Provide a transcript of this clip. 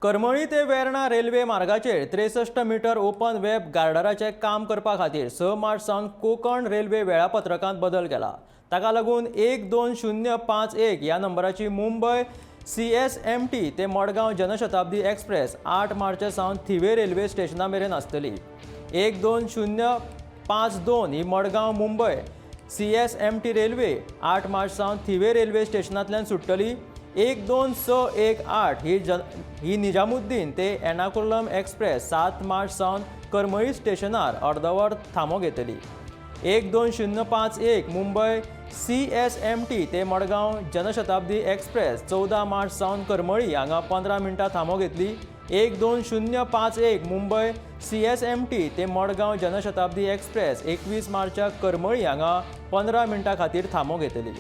करमळी ते वेर्णा रेल्वे मार्गाचेर 63 metre open web गार्डराचें काम करपा खातीर 6 मार्च सावन कोंकण रेल्वे वेळापत्रकांत बदल केला. ताका लागून 12051 ह्या नंबराची मुंबय सीएसएमटी ते मडगांव जनशताब्दी एक्सप्रेस 8 मार्चा सावन थिवे रेल्वे स्टेशना मेरेन आसतली. 12052 ही मडगांव मुंबय सीएसएमटी रेल्वे 8 मार्च सावन थिवे रेल्वे स्टेशनांतल्यान सुट्टली. 12618 ही निजामुद्दीन ते एर्नाकुलम एक्सप्रेस 7 मार्च सावन करमळी स्टेशनार अर्दवर थांबो घेतली. 12051 मुंबय सीएसएमटी ते मडगांव जनशताब्दी एक्सप्रेस 14 मार्च सावन करमळी हांगा 15 मिनटां थांबो घेतली. 12051 मुंबय सीएसएमटी ते मडगांव जनशताब्दी एक्सप्रेस 21 मार्चाक करमळी हांगा 15 मिनटां खातीर थांबो घेतली.